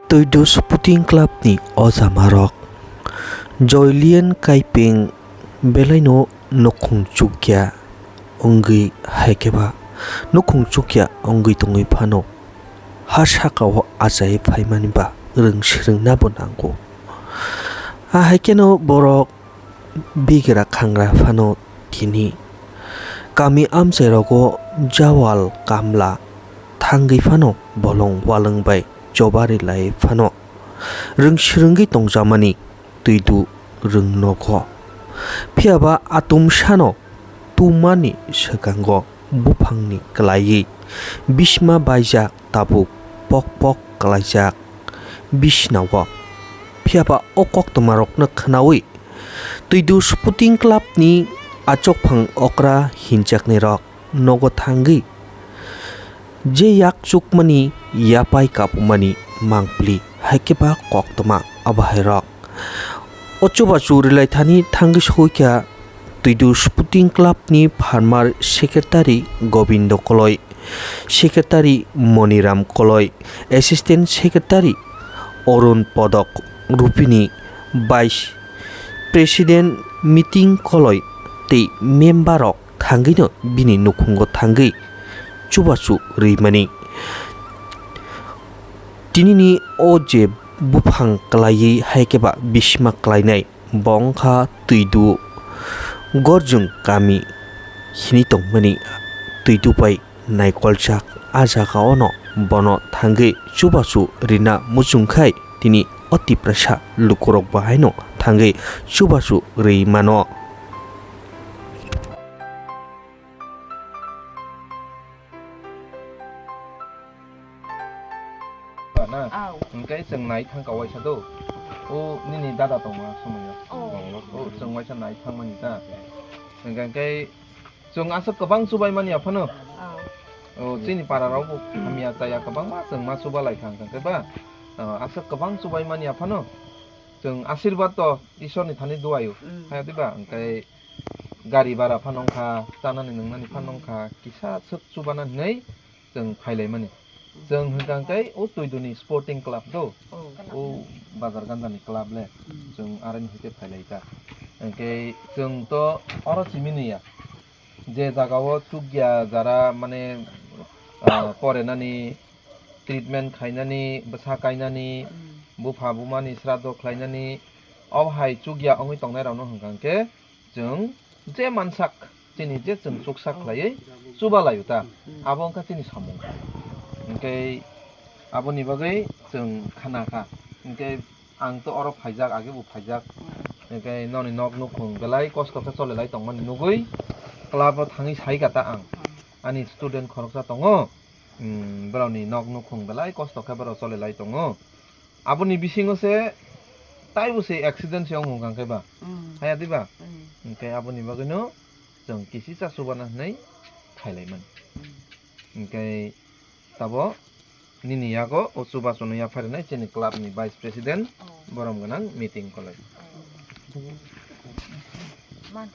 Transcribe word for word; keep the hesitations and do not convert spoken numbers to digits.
Tuidu Sporting Club ni ojamarok Joylian Kaipeng belaino nukhung chukya wngwi, hai khe ba nukhung chukya wngwi tongwi phano ha sakao achai phaimani ba rwng swrwngna bo nango. A hai kheno borok bigra khangra phano tini kami amchairogo jawal kamla thangwi phano bolong walwng bai chobari lai phano rwng swrwngwi tongjakmani Tuidu rwng nogo. Phiya ba atum sano tumani swkango buphangni kwlaiwi bisma baijak tabuk pok pok kwlaijak bisnao. Phiya ba o koktwmarokno khnaui Tuidu Sporting Club ni achukphang okra hinjaknairok nogo thangwi je yak chukmani yapai kapumani mangpili hai khe ba koktwma abohairok. O chubachu rwlaithani thangwi sogwikha Tuidu Sporting Club ni former secretary Gobindo Koloi, secretary Moniram Koloi, assistant secretary Arun Podok Rupini, vice president Miting Koloi tei member rok thangwino bini nukhungo thangwi chubachu rwimani. Tinini o je buphang kwlaiwi hai khe ba bisma kwlainai, bo wngkha Tuidu Gorjwng kami hini tongmani Tuidu bai naikolchak. A jagao no bono thangwi chubachu rina muchungkhai tini o Tiprasa lukurok bo haino thangwi chubachu rwi mano. Na? Aw. Hwnkhe chwng nai thang ka waisa do. O nini dada tongma somoi o. Oh. O chwng waisa nai thang mani ta. Hwnkhe, hwnkhe chwng aswk kwbang chubai mani aphano. Aw. O chini para rok bo hamya chaya kwbangma chwng ma chuba lai thang hwnkhe ba. O aswk kwbang chubai mani aphano. Chwng asirwad to Ishwar ni thani duaio. Mm. Haya diba? Hwnkhe gari bara phano wngkha, chanani nwngnani phano wngkha, kisa swk chubana hinwi chwng phailaimani. Chwng hwnkha khe o Tuiduni Sporting Club do, oh, o Bazar Ganjani club le, hmm, chwng aroni hwnkhe phailaikha. Hwnkhe chwng to oro simi nwiya, je jagao chukya jara mane, ah, porenani, treatment khainani, bwsa kainani, hmm, bupha bumani sraddho khlainani, o hai chukya wngwi tongnairokno hwnkha khe, chwng je mansak, chini je chwng chuksa khlaiwi chuba laio ta, hmm, abo wngkha chini samung. Hwnkhe aboni bagwi chwng khana kha. Hwnkhe ang to oro phaijak, age bo phaijak. Hmm. Hwnkhe noni nok nukhung belai kosto khe chole lai tongmani nugwi club o thangwi sai kha ta ang. Hmm. Ani student khoroksa tongo, hmm, borokni nok nukhung belai kosto khe borok chole lai tongo. Aboni bisingo se taibo se accident se wng hwnkha khe ba. Mm. Haya di ba? Mm. Hwnkhe aboni bagwino chwng kisi cha chubana hwnwi khailaimani. Mm. Hwnkhe tabo nini yago o chubachuno yapharinai chini club ni vice president, oh, borom gwnang Miting Koloi. Oh. Man.